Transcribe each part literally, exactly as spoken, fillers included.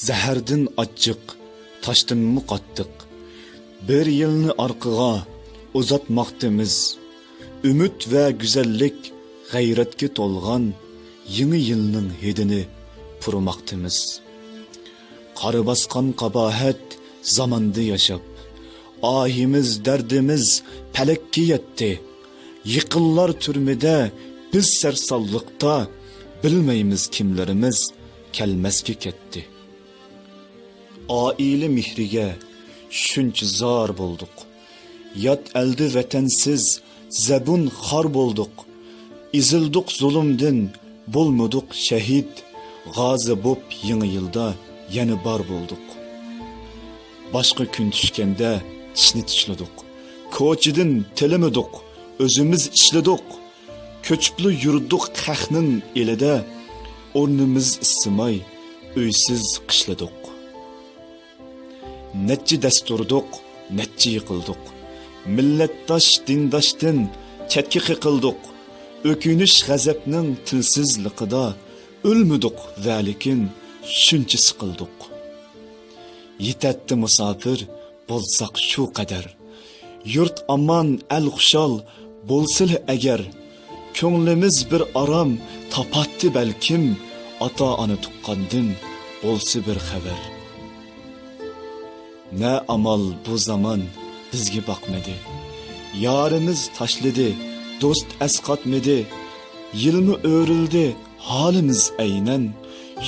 زەھەردىن ئاچچىق، تاشتىنمۇ قاتتىق. بىر يىلنى ئارقىغا ئۇزاتماقتىمىز. ئۈمىد ۋە گۈزەللىك، غەيرەتكە تولغان يېڭى يىلنىڭ ھىدىنى پۇرىماقتىمىز. قارا باسقان قاباھەت زاماندا ياشاپ، ئاھىمىز، دەردىمىز پەلەككە يەتتى. يېقىنلار تۈرمىدە، بىز سەرسانلىقتا، بىلمەيمىز كىملىرىمىز كەلمەسكە كەتتى. ئائىلە مېھرىگە شۇنچە زار بولدۇق. يات ئەلدە ۋەتەنسىز، زەبۇن خار بولدۇق. ئېزىلدۇق زۇلۇمدىن، بولمىدۇق شەھىد. غازى بوپ يېڭى يىلدا يەنە بار بولدۇق. باشقا كۈن چۈشكەندە چىشنى چىشلىدۇق. كوچىدىن تىلىمىدۇق، ئۆزىمىز ئىشلىدۇق. كۆچۈپلا يۈردۇق خەقنىڭ ئېلىدە، ئورنىمىز ئىسسىماي، ئۆيسىز قىشلىدۇق. نەچچە دەس تۇردۇق، نەچچە يىقىلدۇق. مىللەتداش، دىنداشتىن چەتكە قېقىلدۇق. ئۆكۈنۈش، غەزەپنىڭ تىلسىزلىقىدا ئۆلمىدۇق، ۋەلىكىن شۇنچە سىقىلدۇق. يېتەتتى مۇساپىر بولساق شۇ قەدەر. يۇرت ئامان، ئەل خۇشال بولسىلە ئەگەر. كۆڭلىمىز بىر ئارام تاپاتتى بەلكىم، ئاتا-ئانا تۇغقاندىن بولسا بىر خەۋەر. نە ئامال بۇ زامان بىزگە باقمىدى. يارىمىز تاشلىدى، دوست ئەسقاتمىدى. يىلمۇ ئۆرۈلدى، ھالىمىز ئەينەن.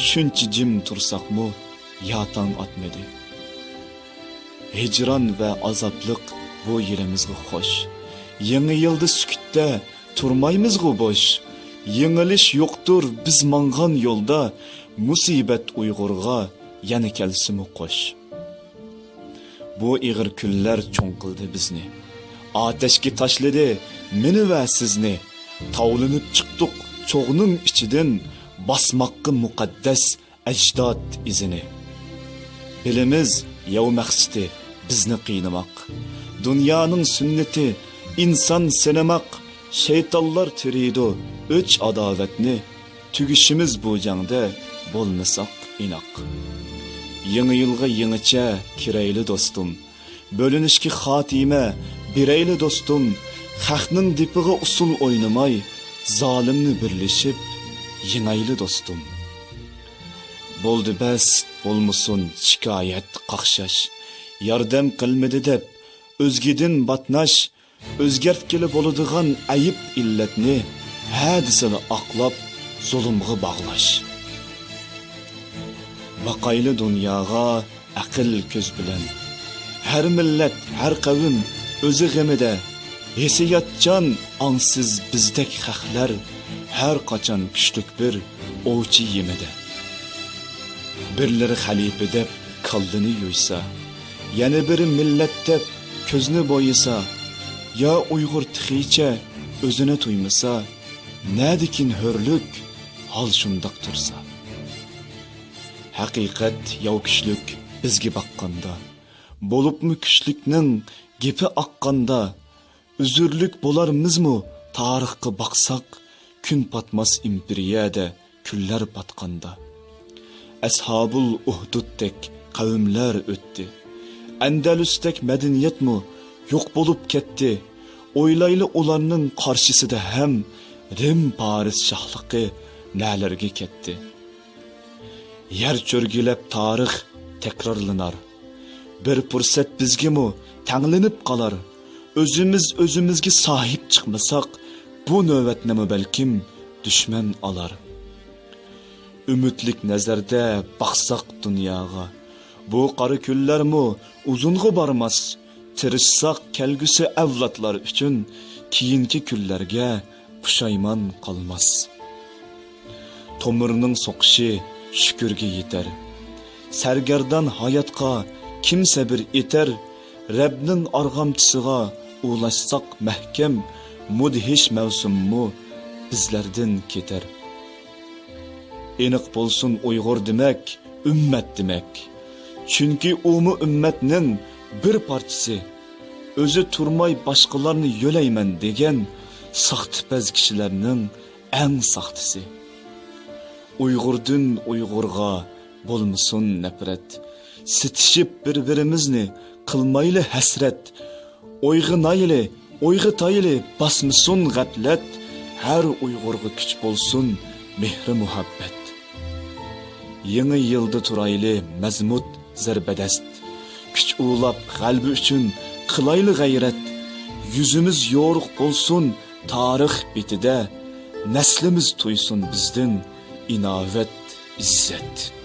شۇنچە جىم تۇرساقمۇ ياتاڭ ئاتمىدى. ھىجران ۋە ئازابلىق بۇ يىلىمىزغا خوش. يېڭى يىلدا سۈكۈتتە تۇرمايمىزغۇ بوش. يېڭىلىش يوقتۇر بىز ماڭغان يولدا، مۇسىبەت ئۇيغۇرغا يەنە كەلسىمۇ قوش. بۇ ئېغىر كۈنلەر چوڭ قىلدى بىزنى، ئاتەشكە تاشلىدى مېنى ۋە سىزنى. تاۋلىنىپ چىقتۇق چوغنىڭ ئىچىدىن، باسماققا مۇقەددەس ئەجداد ئىزىنى. بىلىمىز ياۋ مەقسىتى بىزنى قىينىماق، دۇنيانىڭ سۈننىتى ئىنسان سىنىماق. شەيتانلار تېرىيدۇ ئۆچ-ئاداۋەتنى، تۈگىشىمىز بۇ جەڭدە بولمىساق ئىناق. يېڭى يىلغا يېڭىچە كىرەيلى دوستۇم، بۆلۈنۈشكە خاتىمە بېرەيلى دوستۇم. خەقنىڭ دېپىغا ئۇسسۇل ئوينىماي، زالىمنى بىرلىشىپ يېڭەيلى دوستۇم. بولدى بەس، بولمىسۇن شىكايەت، قاقشاش. ياردەم قىلمىدى دەپ ئۆزگىدىن باتناش، ئۆزگەرتكىلى بولىدىغان ئەيىب ئىللەتنى ھە دېسىلا ئاقلاپ زۇلۇمغا باغلاش. باقايلى دۇنياغا ئەقىل كۆز بىلەن. ھەر مىللەت، ھەر قەۋم ئۆزى غېمىدە. ھېسسىياتچان، ئاڭسىز بىزدەك خەقلەر ھەر قاچان كۈچلۈك بىر ئوۋچى يېمىدە. بىرلىرى خەلىپە دەپ كاللىنى يۇيسا، يەنە بىرى مىللەت دەپ كۆزنى بويىسا، يا ئۇيغۇر تېخىچە ئۆزىنى تۇيمىسا، نەدىكىن ھۆرلۈك ھال شۇنداق تۇرسا؟ ھەقىقەت ياۋ كۈچلۈك بىزگە باققاندا، بولۇپمۇ كۈچلۈكنىڭ گېپى ئاققاندا، ئۈزۈرلۈك بولارمىزمۇ تارىخقا باقساق، كۈن پاتماس ئىمپېرىيەدە كۈنلەر پاتقاندا. ئەسھابۇل ئۇھدۇدتەك قەۋملەر ئۆتتى. ئەندەلۇستەك مەدەنىيەتمۇ يوق بولۇپ كەتتى. ئويلايلى ئۇلارنىڭ قارشىسىدا ھەم رىم پارس شاھلىقى نەلەرگە كەتتى. يەر چۆرگىلەپ تارىخ تەكرارلىنار. بىر پۇرسەت بىزگىمۇ تەڭلىنىپ قالار. ئۆزىمىز ئۆزىمىزگە ساھىب چىقمىساق، بۇ نۆۋەتنىمۇ بەلكىم دۈشمەن ئالار. ئۈمىدلىك نەزەردە باقساق دۇنياغا، بۇ قارا كۈنلەرمۇ ئۇزۇنغا بارماس. تىرىشساق كەلگۈسى ئەۋلادلار ئۈچۈن كېيىنكى كۈنلەرگە پۇشايمان قالماس. تومۇرنىڭ سوقۇشى شۈكۈرگە يېتەر. سەرگەردان ھاياتقا كىم سەبرى يېتەر؟ رەبنىڭ ئارغامچىسىغا ئۇلاشساق مەھكەم، مۇدھىش مەۋسۇممۇ بىزلەردىن كېتەر. ئېنىق بولسۇن ئۇيغۇر دېمەك، ئۈممەت دېمەك. چۈنكى ئۇمۇ ئۈممەتنىڭ بىر پارچىسى. ئۆزى تۇرماي باشقىلارنى يۆلەيمەن دېگەن ساختىپەز كىشىلەرنىڭ ئەڭ ساختىسى. ئۇيغۇردىن ئۇيغۇرغا بولمىسۇن نەپرەت. سېتىشىپ بىر-بىرىمىزنى قىلمايلى ھەسرەت. ئويغىنايلى، ئويغىتايلى، باسمىسۇن غەپلەت. ھەر ئۇيغۇرغا كۈچ بولسۇن مېھرى-مۇھەببەت. يېڭى يىلدا تۇرايلى مەزمۇت، زەربەدەست. كۈچ ئۇلاپ غەلىبە ئۈچۈن قىلايلى غەيرەت. يۈزىمىز يورۇق بولسۇن تارىخ بېتىدە. نەسلىمىز تۇيسۇن بىزدىن ئىناۋەت، ئىززەت.